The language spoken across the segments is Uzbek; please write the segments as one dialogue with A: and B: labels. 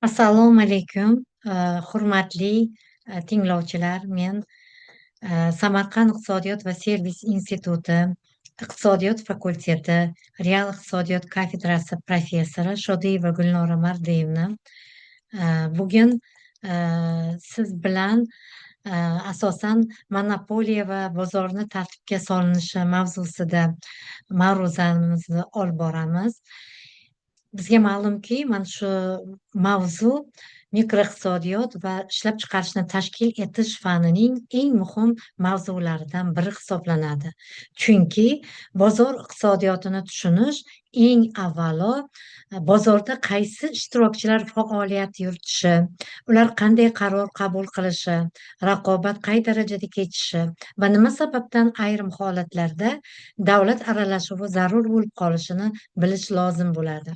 A: Assalomu alaykum, hurmatli tinglovchilar. Men Samarqand iqtisodiyot va servis instituti iqtisodiyot fakulteti real iqtisodiyot kafedrasi professori Shodiyeva Gulnora Mardiyevna. Bugun siz bilan asosan monopoliya va bozorni tartibga solinishi mavzusida ma'ruzamizni olib boramiz. Bizga ma'lumki, mana shu mavzu mikroiqtisodiyot va ishlab chiqarishni tashkil etish fanining eng muhim mavzularidan biri hisoblanadi. Chunki bozor iqtisodiyotini tushunish eng avvalo bozorda qaysi ishtirokchilar faoliyat yuritishi, ular qanday qaror qabul qilishi, raqobat qay darajada kechishi va nima sababdan ayrim holatlarda davlat aralashuvi zarur bo'lib qolishini bilish lozim bo'ladi.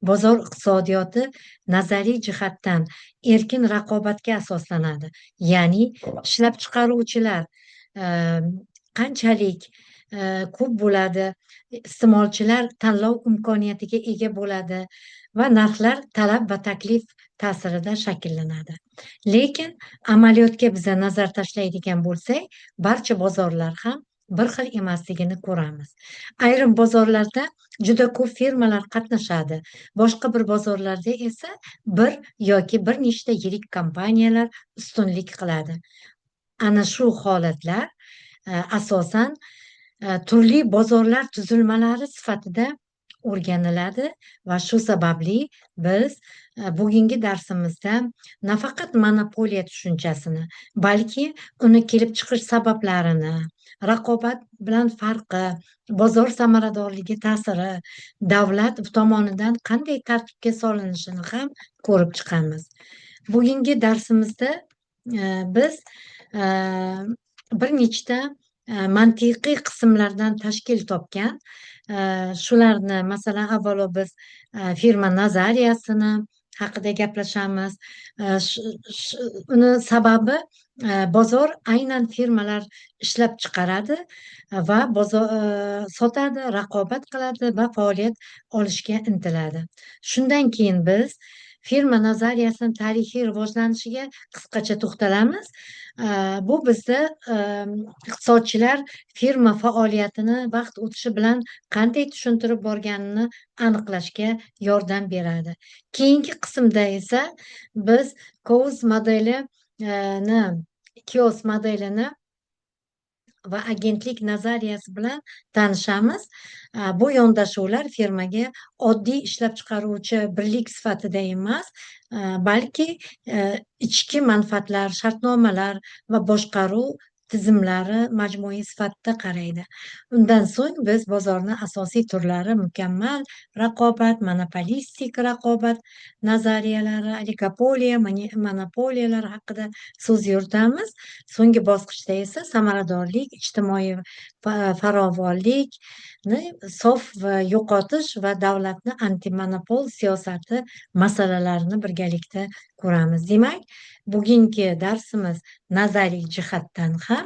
A: Bozor iqtisodiyoti nazariy jihatdan erkin raqobatga asoslanadi. Ya'ni ishlab chiqaruvchilar qanchalik ko'p bo'ladi, iste'molchilar tanlov imkoniyatiga ega bo'ladi va narxlar talab va taklif ta'sirida shakllanadi. Lekin amaliyotga biza nazar tashlaydigan bo'lsak, barcha bozorlar ham bir xil emasligini ko'ramiz. Ayrim bozorlarda juda ko'p firmalar qatnashadi. Boshqa bir bozorlarda esa bir yoki bir nechta yirik kompaniyalar ustunlik qiladi. Ana shu holatlar asosan turli bozorlar tuzilmalari sifatida o'rganiladi va shu sababli biz bugungi darsimizda nafaqat monopoliya tushunchasini, balki uni kelib chiqish sabablarini, raqobat bilan farqi, bozor samaradorligi ta'siri, davlat tomonidan qanday tartibga solinishini ham ko'rib chiqamiz. Bugungi darsimizda biz bir nechta mantiqiy qismlardan tashkil topgan, shularni, masalan, avvalo biz firma nazariyasini haqida gaplashamiz. Uni sababi bozor aynan firmalar ishlab chiqaradi va bozor sotadi, raqobat qiladi va faoliyat olishga intiladi. Shundan keyin biz firma nazariyasining tarixiy rivojlanishiga qisqacha to'xtalamiz. Bu bizda iqtisodchilar firma faoliyatini vaqt o'tishi bilan qanday tushuntirib borganini aniqlashga yordam beradi. Keyingi qismda esa biz Coase modelini va agentlik nazariyasi bilan tanishamiz. Bu yondashuvlar firmaga oddiy ishlab chiqaruvchi birlik sifatida emas, balki ichki manfaatlar, shartnomalar va boshqaruv tizimlari majmui sifatida qaraydi. Undan so'ng biz bozorni asosiy turlari mukammal raqobat, monopolistik raqobat nazariyalari, oligopoliya, monopoliyalar haqida so'z yuritamiz. So'nggi bosqichda esa samaradorlik, ijtimoiy farovonlikni sof va yo'qotish va davlatni antimonopol siyosati masalalarini birgalikda ko'ramiz. Demak, bugungi darsimiz nazariy jihatdan ham,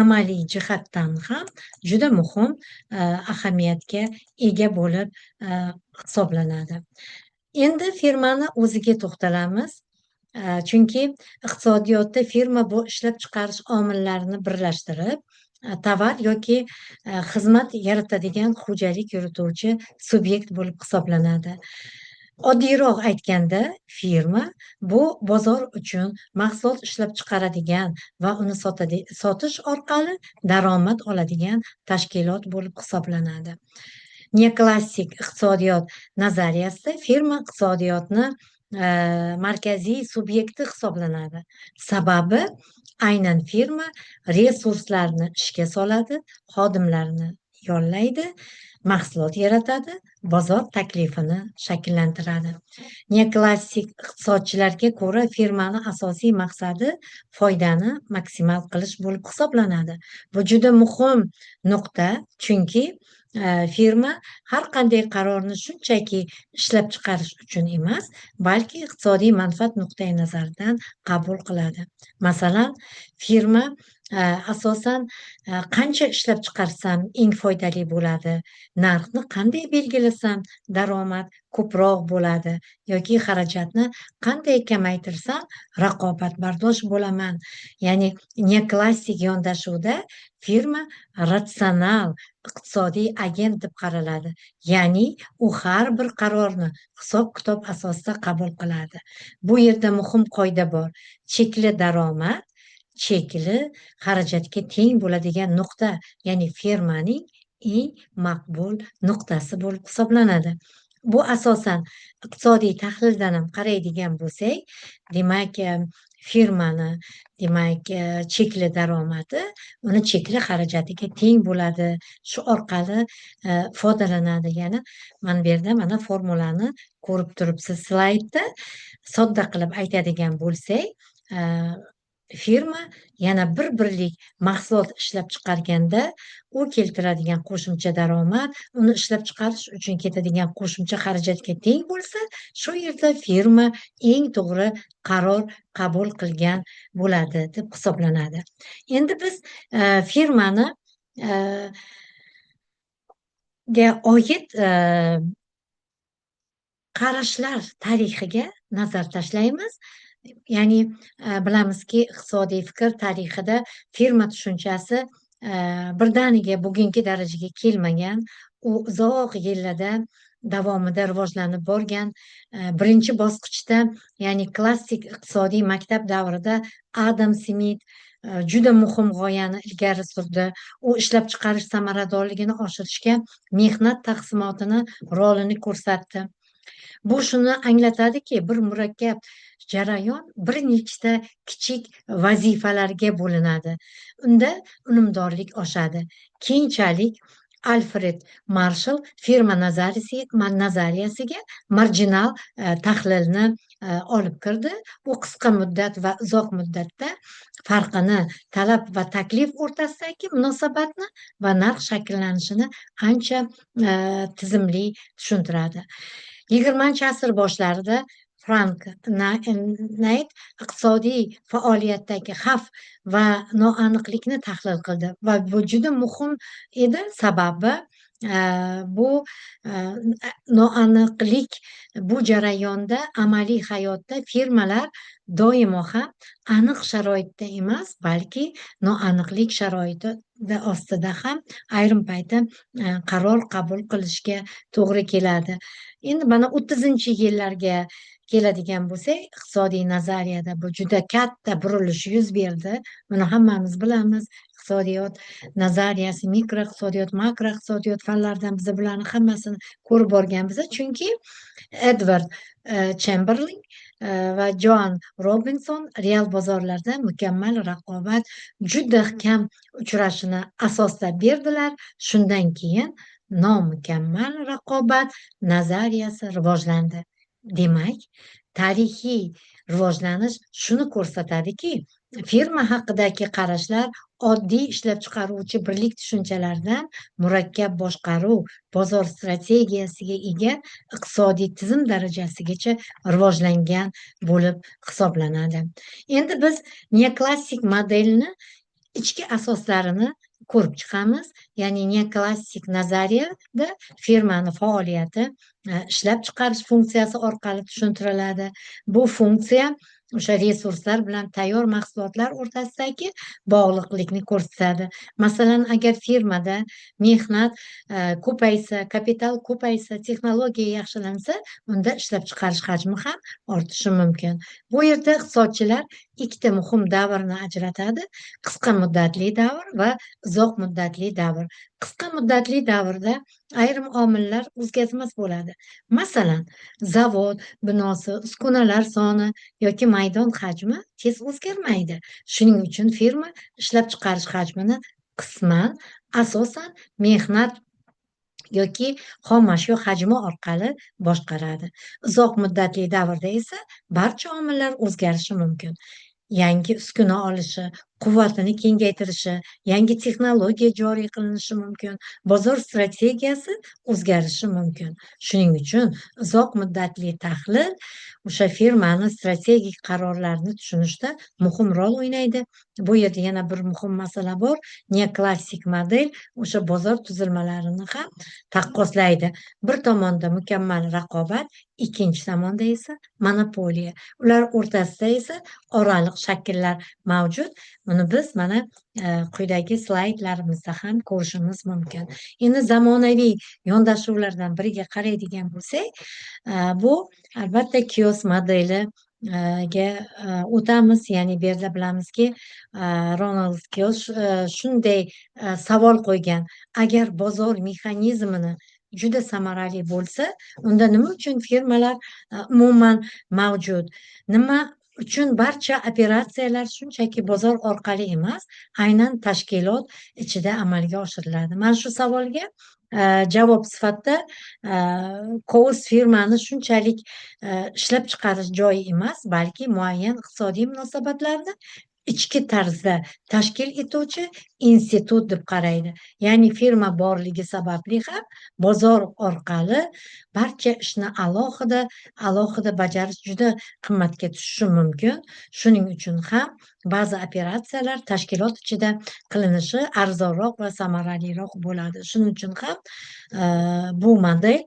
A: amaliy jihatdan ham juda muhim ahamiyatga ega bo'lib hisoblanadi. Endi firmani o'ziga to'xtalamiz. Chunki iqtisodiyotda firma bu ishlab chiqarish omillarini birlashtirib, tovar yoki xizmat yaratadigan xo'jalik yurituvchi subyekt bo'lib hisoblanadi. Oddiyroq aytganda, firma bu bozor uchun mahsulot ishlab chiqaradigan va uni sotish orqali daromad oladigan tashkilot bo'lib hisoblanadi. Neoklassik iqtisodiyot nazariyasida firma iqtisodiyotni markaziy subyekti hisoblanadi. Sababi aynan firma resurslarni ishga soladi, xodimlarni yollaydi, mahsulot yaratadi, bozor taklifini shakllantiradi. Neoklassik iqtisodchilarga ko'ra firmani asosiy maqsadi foydani maksimal qilish bo'lib hisoblanadi. Bu juda muhim nuqta, chunki firma har qanday qarorni shunchaki ishlab chiqarish uchun emas, balki iqtisodiy manfaat nuqtai nazaridan qabul qiladi. Masalan, firma Asosan qancha ishlab chiqarsam eng foydali bo'ladi, narxni qanday belgilasam daromad ko'proq bo'ladi yoki xarajatni qanday kamaytirsam raqobatbardosh bo'laman. Ya'ni neoklassik yondashuvda firma ratsional iqtisodiy agent deb qaraladi. Ya'ni u har bir qarorni hisob-kitob asosida qabul qiladi. Bu yerda muhim qoida bor. Chekli daromad chekli xarajatga teng bo'ladigan nuqta, ya'ni firmaning eng maqbul nuqtasi bo'lib hisoblanadi. Bu asosan iqtisodiy tahlildan ham qaraydigan bo'lsak, demak, firmani, demak, chekli daromadi uni chekli xarajatiga teng bo'ladi. Shu orqali ifodalanadi. Ya'ni mana bu yerda mana formulani ko'rib turibsiz slaydda. Sodda qilib aytadigan bo'lsak, firma yana bir birlik mahsulot ishlab chiqarganda u keltiradigan qo'shimcha daromad uni ishlab chiqarish uchun ketadigan qo'shimcha xarajatga teng bo'lsa, shu yerda firma eng to'g'ri qaror qabul qilgan bo'ladi deb hisoblanadi. Endi biz firmani ga oid qarashlar tarixiga nazar tashlaymiz. Ya'ni bilamizki, iqtisodiy fikr tarixida firma tushunchasi birdaniga bugungi darajaga kelmagan. U uzoq yillarda davomida rivojlanib borgan. Birinchi bosqichda, ya'ni klassik iqtisodiy maktab davrida Adam Smit juda muhim g'oyani ilgari surdi. U ishlab chiqarish samaradorligini oshirishga mehnat taqsimotini rolini ko'rsatdi. Bu shuni anglatadiki, bir murakkab jarayon bir nechta kichik vazifalarga bo'linadi. Unda unumdorlik oshadi. Keyinchalik Alfred Marshall firma nazariyasiga marjinal tahlilni olib kirdi. U qisqa muddat va uzoq muddatda farqini, talab va taklif o'rtasidagi munosabatni va narx shakllanishini ancha tizimli tushuntiradi. 20-asr boshlarida Frank Nayt iqtisodiy faoliyatdagi xavf va noaniqlikni tahlil qildi va bu juda muhim edi, sababi bu noaniqlik bu jarayonda amaliy hayotda firmalar doimo ham aniq sharoitda emas, balki noaniqlik sharoiti ostida ham ayrim paytda qaror qabul qilishga to'g'ri keladi. Endi mana 30-yillarga keladigan bo'lsak, iqtisodiy nazariyada bu juda katta burilish yuz berdi. Buni hammamiz bilamiz. Iqtisodiyot nazariyasi, mikroiqtisodiyot, makroiqtisodiyot fanlaridan biz bularni hammasini ko'rib borganmiz. Chunki Edward Chamberlain va Joan Robinson real bozorlarda mukammal raqobat juda kam uchrashini asoslab berdilar. Shundan keyin nomukammal raqobat nazariyasi rivojlandi. Demak, tarixiy rivojlanish shuni ko'rsatadiki, firma haqidagi qarashlar oddiy ishlab chiqaruvchi birlik tushunchalaridan murakkab boshqaruv, bozor strategiyasiga ega iqtisodiy tizim darajasigacha rivojlangan bo'lib hisoblanadi. Endi biz neoklassik modelni ichki asoslarini ko'rib chiqamiz. Ya'ni neoklassik nazariyada firmani faoliyati ishlab chiqarish funksiyasi orqali tushuntiriladi. Bu funksiya o'sha resurslar bilan tayyor mahsulotlar o'rtasidagi bog'liqlikni ko'rsatadi. Masalan, agar firmada mehnat ko'paysa, kapital ko'paysa, texnologiya yaxshilansa, unda ishlab chiqarish hajmi ham ortishi mumkin. Bu yerda iqtisodchilar ikkita muhim davrni ajratadi: qisqa muddatli davr va uzoq muddatli davr. Qisqa muddatli davrda ayrim omillar o'zgarmas bo'ladi. Masalan, zavod binosi, uskunalar soni yoki maydon hajmi tez o'zgarmaydi. Shuning uchun firma ishlab chiqarish hajmini qisman, asosan mehnat yoki xomashyo hajmi orqali boshqaradi. Uzoq muddatli davrda esa barcha omillar o'zgarishi mumkin. Yangi uskuna olishi, quvvatini kengaytirishi, yangi texnologiya joriy qilinishi mumkin, bozor strategiyasi o'zgarishi mumkin. Shuning uchun uzoq muddatli tahlil o'sha firmani strategik qarorlarini tushunishda muhim rol o'ynaydi. Bu yerda yana bir muhim masala bor. Neoklassik model o'sha bozor tuzilmalarini ham taqqoslaydi. Bir tomonda mukammal raqobat, ikkinchi tomonda esa monopoliya. Ular o'rtasida esa oraliq shakllar mavjud. Buni biz mana quyidagi slaydlarimizda ham ko'rishimiz mumkin. Endi zamonaviy yondashuvlardan biriga qaraydigan bo'lsak, bu albatta Kiosk modeliga o'tamiz. Ya'ni bu yerda bilamizki, Ronald Kios shunday savol qo'ygan: agar bozor mexanizmini juda samarali bo'lsa, unda nima uchun firmalar umuman mavjud? Nima uchun barcha operatsiyalar shunchaki bozor orqali emas, aynan tashkilot ichida amalga oshiriladi? Mana shu savolga javob sifatida Coase firmani shunchalik ishlab chiqarish joyi emas, balki muayyan iqtisodiy munosabatlarni ichki tarzda tashkil etuvchi institut deb qaraydi. Ya'ni firma borligi sababli ham bozor orqali barcha ishni alohida alohida bajarish juda qimmatga tushishi mumkin. Shuning uchun ham ba'zi operatsiyalar tashkilot ichida qilinishi arzonroq va samaraliroq bo'ladi. Shuning uchun ham bu model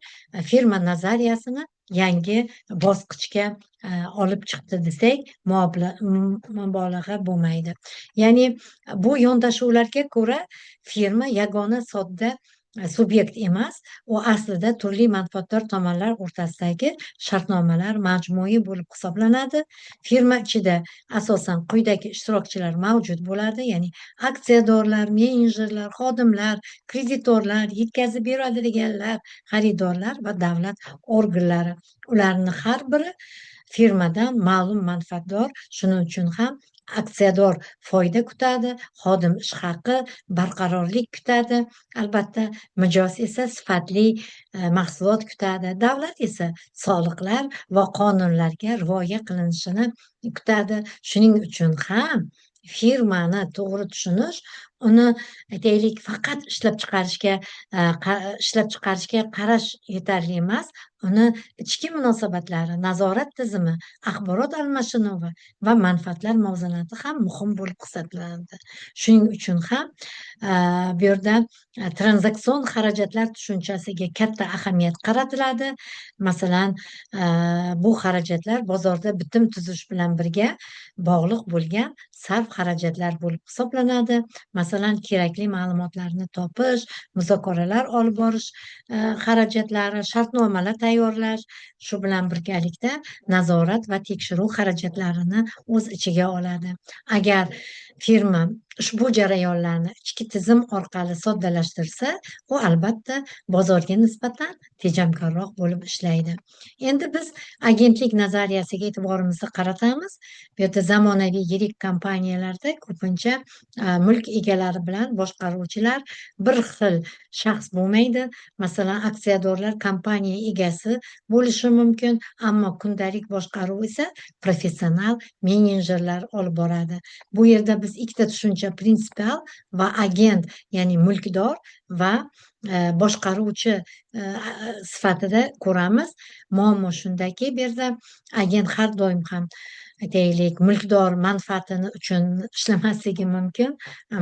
A: firma nazariyasini yangi bosqichga olib chiqdi desak, mubolag'a bo'lmaydi. Ya'ni bu yondashuvlarga ko'ra firma yagona sodda subyekt emas, u aslida turli manfaatdor tomonlar o'rtasidagi shartnomalar majmui bo'lib hisoblanadi. Firma ichida asosan quyidagi ishtirokchilar mavjud bo'ladi, ya'ni aksiyadorlar, menejerlar, xodimlar, kreditorlar, yetkazib beradiganlar, xaridorlar va davlat organlari. Ularni har biri firmadan ma'lum manfaatdor, shuning uchun ham aksiyador foyda kutadi, xodim ish haqi, barqarorlik kutadi, albatta mijoz esa sifatli mahsulot kutadi, davlat esa soliqlar va qonunlarga rioya qilinishini kutadi. Shuning uchun ham firmani to'g'ri tushunish, uni aytaylik faqat ishlab chiqarishga qarash yetarli emas, uni ichki munosabatlari, nazorat tizimi, axborot almashinuvi va manfaatlar muvozanati ham muhim bo'lib hisoblanadi. Shuning uchun ham bu yerda tranzaksion xarajatlar tushunchasiga katta ahamiyat qaratiladi. Masalan, bu xarajatlar bozorda bitim tuzish bilan birga bog'liq bo'lgan sarf xarajatlar bo'lib hisoblanadi. Masalan, kerakli ma'lumotlarni topish, muzokaralar olib borish xarajatlari, shartnomalar tayyorlash, shu bilan birgalikda nazorat va tekshiruv xarajatlarini o'z ichiga oladi. Agar firma ushbu jarayonlarni ichki tizim orqali soddalashtirsa, u albatta bozorga nisbatan tejamkorroq bo'lib ishlaydi. Endi biz agentlik nazariyasiga e'tiborimizni qaratamiz. Bu yerda zamonaviy yirik kompaniyalarda ko'pincha mulk egalari bilan boshqaruvchilar bir xil shaxs bo'lmaydi. Masalan, aksiyadorlar kompaniya egasi bo'lishi mumkin, ammo kundalik boshqaruv esa professional menejerlar olib boradi. Bu yerda biz ikkita tushuncha, prinsipial va agent, ya'ni mulkdor va boshqaruvchi sifatida ko'ramiz. Muammo shundaki, bu yerda agent har doim ham aytaylik mulkdor manfaatini uchun ishlamasligi mumkin.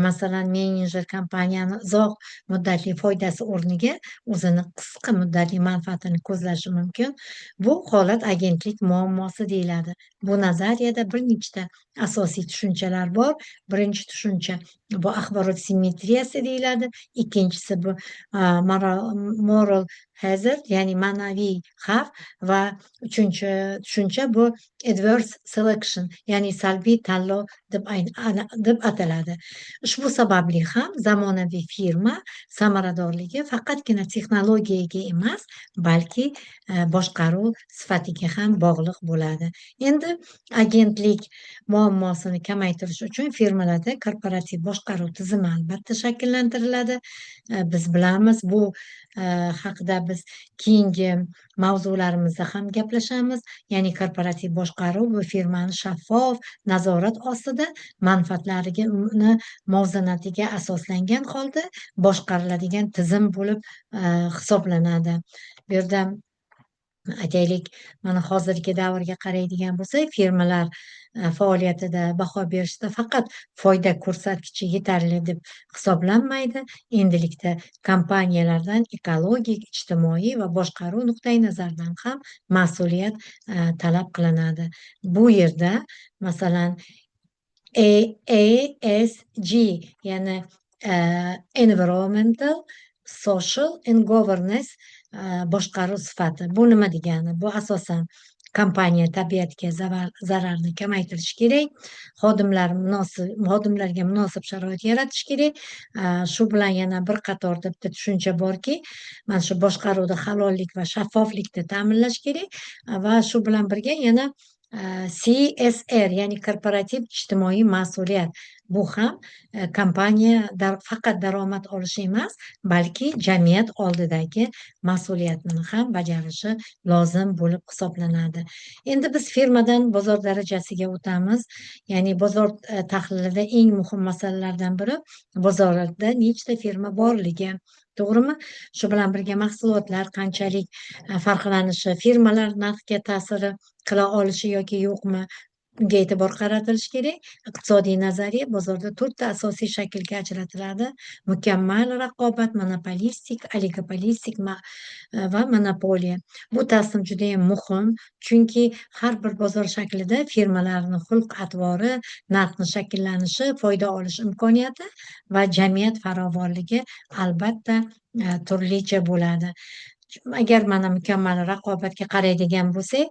A: Masalan, menejer kompaniyani uzoq muddatli foydasi o'rniga o'zini qisqa muddatli manfaatini ko'zlashi mumkin. Bu holat agentlik muammosi deyiladi. Bu nazariyada bir nechta asosiy tushunchalar bor. Birinchi tushuncha bu axborot simmetriyasi deyiladi. Ikkinchisi bu moral hazard, ya'ni ma'naviy xavf, va uchinchi tushuncha bu adverse selection, ya'ni salbiy tanlov deb ataladi. Ushbu sababli ham zamonaviy firma samaradorligi faqatgina texnologiyaga emas, balki boshqaruv sifatiga ham bog'liq bo'ladi. Endi agentlik muammosini kamaytirish uchun firmalarda korporativ boshqaruv tizimi albatta shakllantiriladi. Biz bilamiz, bu haqida biz keyingi mavzularimizda ham gaplashamiz. Ya'ni korporativ boshqaruv bu firmani shaffof nazorat ostida manfaatlariga uni muvozanatiga asoslangan holda boshqariladigan tizim bo'lib hisoblanadi. Bu yerda aytaylik, mana hozirgi davrga qaraydigan bo'lsak, firmalar faoliyatida baho berishda faqat foyda ko'rsatkichi yetarli deb hisoblanmaydi. Endilikda kompaniyalardan ekologik, ijtimoiy va boshqaruv nuqtai nazaridan ham mas'uliyat talab qilinadi. Bu yerda masalan ESG, ya'ni Environmental, Social and Governance boshqaruv sifati. Bu nima degani? Bu asosan kompaniya tabiatga zararni kamaytirish kerak, xodimlarga munosib sharoit yaratish kerak. Shu bilan yana bir qatorda bitta tushuncha borki, mana shu boshqaruvda halollik va shaffoflikni ta'minlash kerak va shu bilan birga yana CSR, ya'ni korporativ ijtimoiy mas'uliyat. Bu ham kompaniya faqat daromad olishi emas, balki jamiyat oldidagi mas'uliyatini ham bajarishi lozim bo'lib hisoblanadi. Endi biz firmadan bozor darajasiga o'tamiz. Ya'ni bozor tahlilida eng muhim masalalardan biri bozorda nechta firma borligi. To'g'rimi? Shu bilan birga mahsulotlar qanchalik farqlanishi, firmalar narxga ta'siri qila olishi yoki yo'qmi, bunga e'tibor qaratilishi kerak. Iqtisodiy nazariya bozorda to'rtta asosiy shaklga ajratiladi: mukammal raqobat, monopolistik, oligopolistik va monopoliya. Bu tasnif juda ham muhim, chunki har bir bozor shaklida firmalarni xulq atvori, narxni shakllanishi, foyda olish imkoniyati va jamiyat farovonligi albatta turlicha bo'ladi. Agar mana mukammal raqobatga qaraydigan bo'lsak,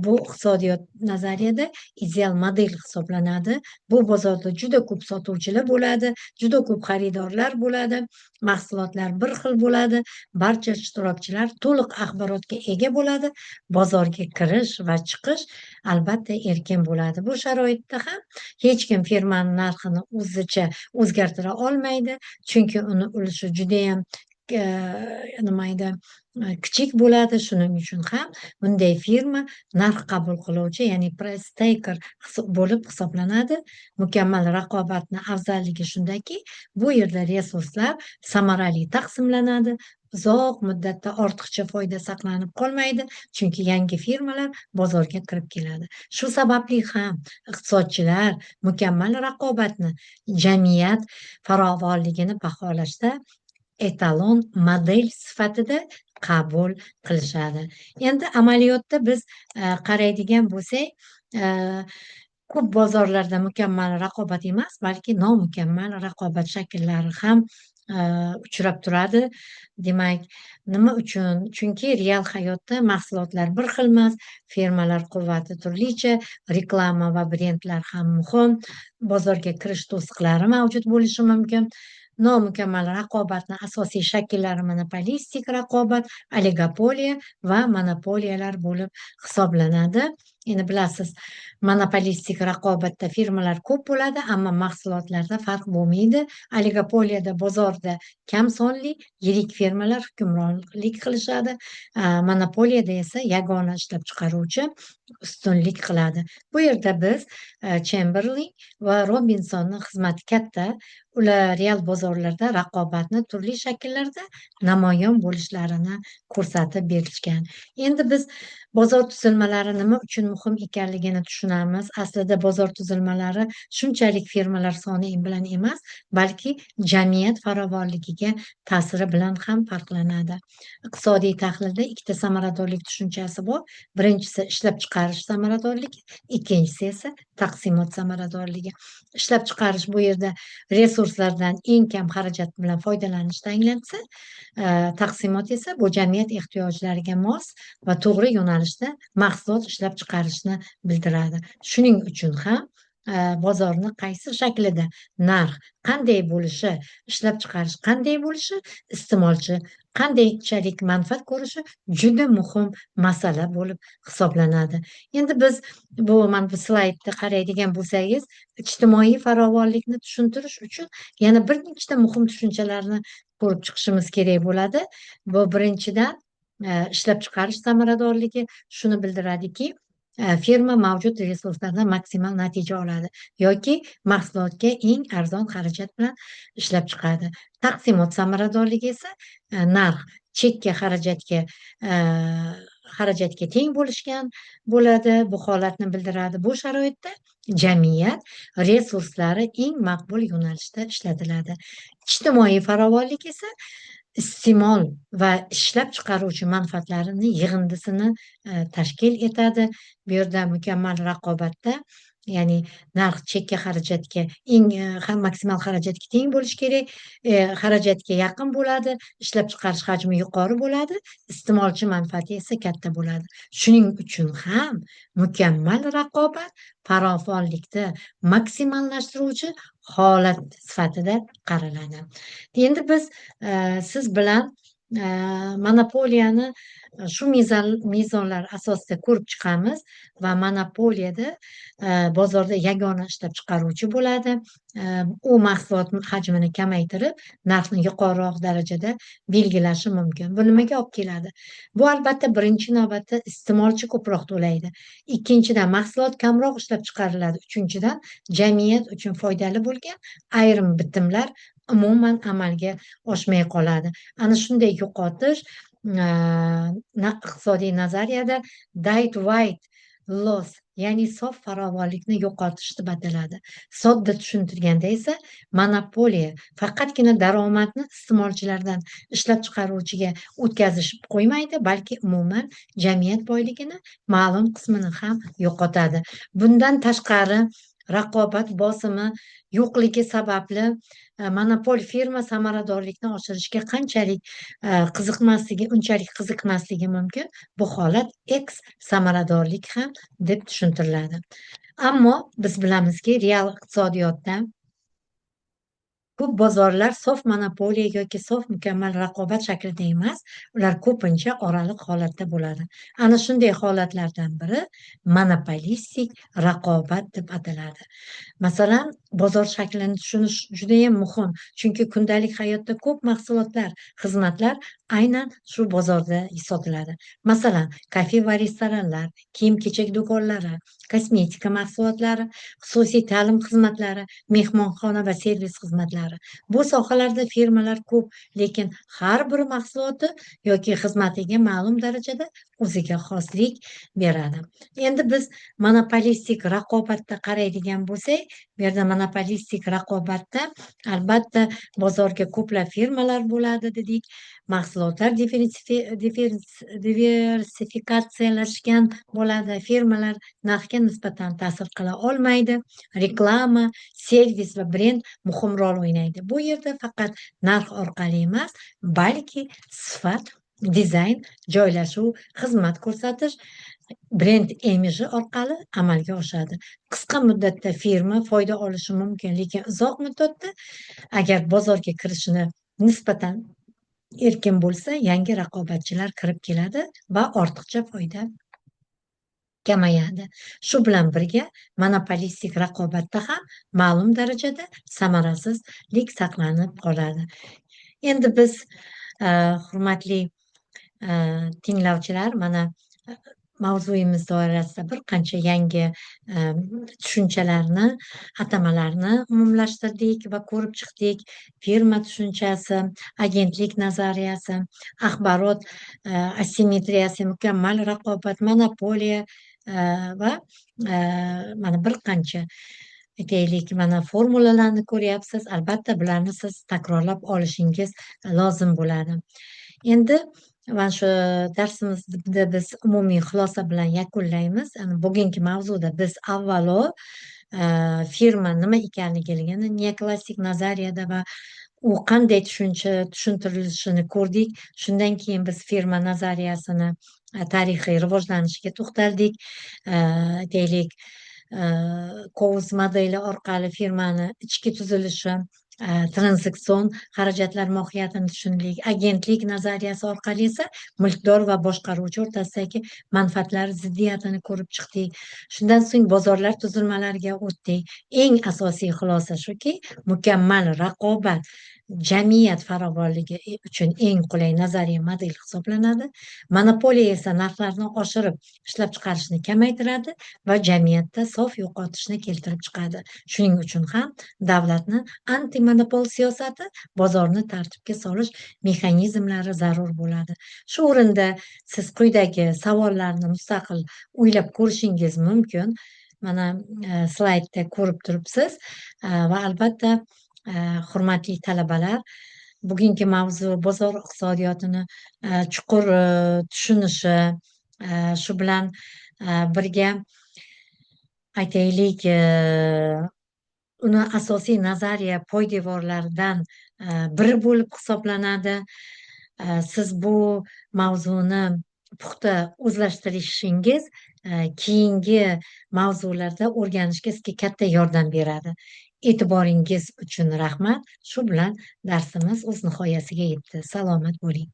A: bu iqtisodiyot nazariyada ideal model hisoblanadi. Bu bozorda juda ko'p sotuvchilar bo'ladi, juda ko'p xaridorlar bo'ladi, mahsulotlar bir xil bo'ladi, barcha ishtirokchilar to'liq axborotga ega bo'ladi, bozorga kirish va chiqish albatta erkin bo'ladi. Bu sharoitda ham hech kim firmani narxini o'zicha o'zgartira olmaydi, chunki uni ulushi judayam nima edi, kichik bo'ladi. Shuning uchun ham bunday firma narx qabul qiluvchi, ya'ni price taker bo'lib hisoblanadi. Mukammal raqobatni afzalligi shundaki, bu yerda resurslar samarali taqsimlanadi, uzoq muddatda ortiqcha foyda saqlanib qolmaydi, chunki yangi firmalar bozorga kirib keladi. Shu sababli ham iqtisodchilar mukammal raqobatni jamiyat farovonligini baholashda etalon model sifatida qabul qilishadi. Endi amaliyotda biz qaraydigan bo'lsak, ko'p bozorlarda mukammal raqobat emas, balki nomukammal raqobat shakllari ham uchrab turadi. Demak, nima uchun? Chunki real hayotda mahsulotlar bir xil emas, firmalar quvvati turlicha, reklama va brendlar ham muhim, bozorga kirish to'siqlari mavjud bo'lishi mumkin. Nomukammal raqobatni asosiy shakllari monopolistik raqobat, oligopoliya va monopoliyalar bo'lib hisoblanadi. Endi bilasiz, monopolistik raqobatda firmalar ko'p bo'ladi, ammo mahsulotlarda farq bo'lmaydi. Oligopoliyada bozorda kam sonli yirik firmalar hukmronlik qilishadi. Monopoliyada esa yagona ishlab chiqaruvchi ustunlik qiladi. Bu yerda biz Chamberlain va Robinsonning xizmati katta. Ular real bozorlarda raqobatni turli shakllarda namoyon bo'lishlarini ko'rsatib berishgan. Endi biz bozor tuzilmalari nima uchun muhim ekanligini tushunamiz. Aslida bozor tuzilmalari shunchalik firmalar soni bilan emas, balki jamiyat farovonligiga ta'siri bilan ham farqlanadi. Iqtisodiy tahlilda ikkita samaradorlik tushunchasi bor. Birinchisi ishlab chiqarish samaradorligi, ikkinchisi esa taqsimot samaradorligi. Ishlab chiqarish bu yerda resurslardan eng kam xarajat bilan foydalanishni anglatsa, taqsimot esa bu jamiyat ehtiyojlariga mos va to'g'ri yo'nalishda mahsulot ishlab chiqarishni bildiradi. Shuning uchun ham bozorni qaysi shaklida narx qanday bo'lishi, ishlab chiqarish qanday bo'lishi, iste'molchi qandaychalik manfaat ko'rishi juda muhim masala bo'lib hisoblanadi. Endi biz bu mana bu slaydda qaraydigan bo'lsangiz, ijtimoiy farovonlikni tushuntirish uchun yana bir nechta muhim tushunchalarni ko'rib chiqishimiz kerak bo'ladi. Bu birinchidan ishlab chiqarish samaradorligi shuni bildiradiki, firma mavjud resurslardan maksimal natija oladi yoki mahsulotga eng arzon xarajat bilan ishlab chiqadi. Taqsimot samaradorligi esa narx chekka xarajatga teng bo'lishgan bo'ladi, bu holatni bildiradi. Bu sharoitda jamiyat resurslari eng maqbul yo'nalishda ishlatiladi. Ijtimoiy farovonlik esa iste'mol va ishlab chiqaruvchi manfaatlarini yig'indisini tashkil etadi. Bu yerda mukammal raqobatda, ya'ni narx chekka xarajatga eng maksimal xarajatga teng bo'lishi kerak, xarajatga yaqin bo'ladi, ishlab chiqarish hajmi yuqori bo'ladi, iste'molchi manfaati esa katta bo'ladi. Shuning uchun ham mukammal raqobat farovonlikni maksimallashtiruvchi holat sifatida qaraladi. Endi biz siz bilan monopoliyani shu mezonlar asosida ko'rib chiqamiz va monopoliyada bozorda yagona ishlab chiqaruvchi bo'ladi. U mahsulot hajmini kamaytirib, narxni yuqoriroq darajada belgilashi mumkin. Bu nimaga olib keladi? Bu albatta birinchi navbatda iste'molchi ko'proq to'laydi. Ikkinchidan, mahsulot kamroq ishlab chiqariladi. Uchinchidan, jamiyat uchun foydali bo'lgan ayrim bitimlar umuman amalga oshmay qoladi. Ana shunday yo'qotish iqtisodiy nazariyada dead weight loss, ya'ni sof farovonlikni yo'qotish deb ataladi. Sodda tushuntirganda esa monopoliya faqatgina daromadni iste'molchilardan ishlab chiqaruvchiga o'tkazish qo'ymaydi, balki umuman jamiyat boyligini ma'lum qismini ham yo'qotadi. Bundan tashqari, raqobat bosimi yo'qligi sababli monopol firma samaradorlikni oshirishga qanchalik qiziqmasligi, unchalik qiziqmasligi mumkin. Bu holat eks samaradorlik ham deb tushuntiriladi. Ammo biz bilamizki, real iqtisodiyotda ko'p bozorlar sof monopoliya yoki sof mukammal raqobat shaklida emas, ular ko'pincha oraliq holatda bo'ladi. Ana shunday holatlardan biri monopolistik raqobat deb ataladi. Masalan, bozor shaklini tushunish juda ham muhim, chunki kundalik hayotda ko'p mahsulotlar, xizmatlar aynan shu bozorda sotiladi. Masalan, kafe va restoranlar, kiyim-kechak do'konlari, kosmetika mahsulotlari, xususiy ta'lim xizmatlari, mehmonxona va servis xizmatlari. Bu sohalarda firmalar ko'p, lekin har bir mahsuloti yoki xizmatiga ma'lum darajada o'ziga xoslik beradi. Endi biz monopolistik raqobatda qaraydigan bo'lsak, bu yerda monopolistik raqobatda albatta bozorga ko'plab firmalar bo'ladi dedik, mahsulotlar diversifikatsiyalashgan bo'ladi, firmalar narxga nisbatan ta'sir qila olmaydi, reklama, servis va brend muhim rol o'ynaydi. Bu yerda faqat narx orqali emas, balki sifat, dizayn, joylashuv, xizmat ko'rsatish, brend imiji orqali amalga oshadi. Qisqa muddatda firma foyda olishi mumkin, lekin uzoq muddatda agar bozorga kirishini nisbatan erkin bo'lsa, yangi raqobatchilar kirib keladi va ortiqcha foyda kamayadi. Shu bilan birga monopolistik raqobatda ham ma'lum darajada samarasizlik saqlanib qoladi. Endi biz, hurmatli tinglovchilar, mana mavzuyimiz doirasida bir qancha yangi tushunchalarni, atamalarni umumlashtirdik va ko'rib chiqdik. Firma tushunchasi, agentlik nazariyasi, axborot asimetriyasi, mukammal raqobat, monopoliya va mana bir qancha, aytaylik, mana formulalarni ko'ryapsiz. Albatta bularni siz takrorlab olishingiz lozim bo'ladi. Endi mana shu darsimizni biz umumiy xulosa bilan yakunlaymiz. Bugungi mavzuda biz avvalo firma nima ekanligini neoklassik nazariyada va u qanday tushuncha tushuntirilishini ko'rdik. Shundan keyin biz firma nazariyasini tarixiy rivojlanishiga to'xtaldik. Aytaylik, Kouz modeli orqali firmani ichki tuzilishi, tranzaksion xarajatlar mohiyatini tushundik. Agentlik nazariyasi orqali esa mulkdor va boshqaruvchi o'rtasidagi manfaatlar ziddiyatini ko'rib chiqdik. Shundan so'ng bozorlar tuzilmalariga o'tdik. Eng asosiy xulosa shuki, mukammal raqobat jamiyat farovonligi uchun eng qulay nazariy model hisoblanadi. Monopoliya esa narxlarni oshirib, ishlab chiqarishni kamaytiradi va jamiyatda sof yo'qotishni keltirib chiqadi. Shuning uchun ham davlatni antimonopol siyosati, bozorni tartibga solish mexanizmlari zarur bo'ladi. Shu o'rinda siz quyidagi savollarni mustaqil o'ylab ko'rishingiz mumkin. Mana slaydda ko'rib turibsiz va albatta, hurmatli talabalar, bugungi mavzu bozor iqtisodiyotini chuqur tushunishi, shu bilan birga, aytaylik, uni asosiy nazariya poydevorlaridan biri bo'lib hisoblanadi. Siz bu mavzuni puxta o'zlashtirishingiz keyingi mavzularda o'rganishga sizga katta yordam beradi. E'tiboringiz uchun rahmat. Shu bilan darsimiz o'z nihoyasiga yetdi. Salomat bo'ling.